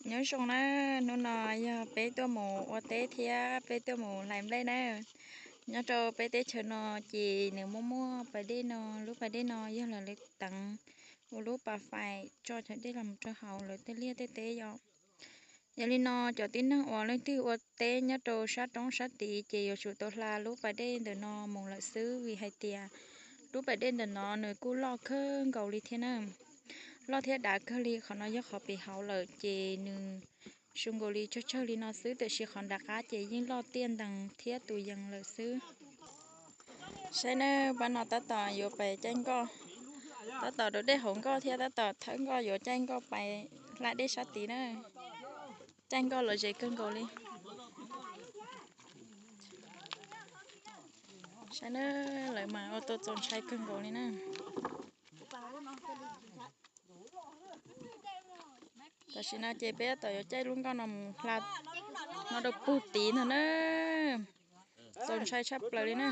Nyob zoo na, hnub no yog peb tuaj mus ua teb thiab peb tuaj mus hlais nplej na. Nyob rau peb teb chaws no ces nws muaj muaj pas dej no, lub pas dej no yog lawv teev ua lub pas fais tso cov dej los rau hauv lawv tej liaj tej teb yom. Yog li no cov tib neeg uas leej twg ua teb nyob rau sab roob sab tid ces yuav tsum tau hla lub pas dej ntawm no mus lawm xwb, vim hais tias lub pas dej ntawm no nws kuj loj kawg nkaus li thiab na. Loj thiab dav kawg li, qhov no yog qhov pem hauv lawm ces nws zoo nkaus li tsawg tsawg li no xwb, tiam sis qhov nram qab ces yeej loj tiaj ntees thiab tus yees lawm xwb. Saib nawb, pab no tab tom yuav pais caij nkoj, tab tom rau dej hauv nkoj thiab tab tom thawb nkoj yuav caij nkoj pais hla dej sab tid na. Caij nkoj los ze kawg nkaus li. Saib nawb, lawv mas ua tau txaus ntshai kawg nkaus li na. Tam sim no ces peb tab tom yuav caij lub nkoj no mus hla no rau pug tid ntag na. Txaus ntshai tshaj plaws li na.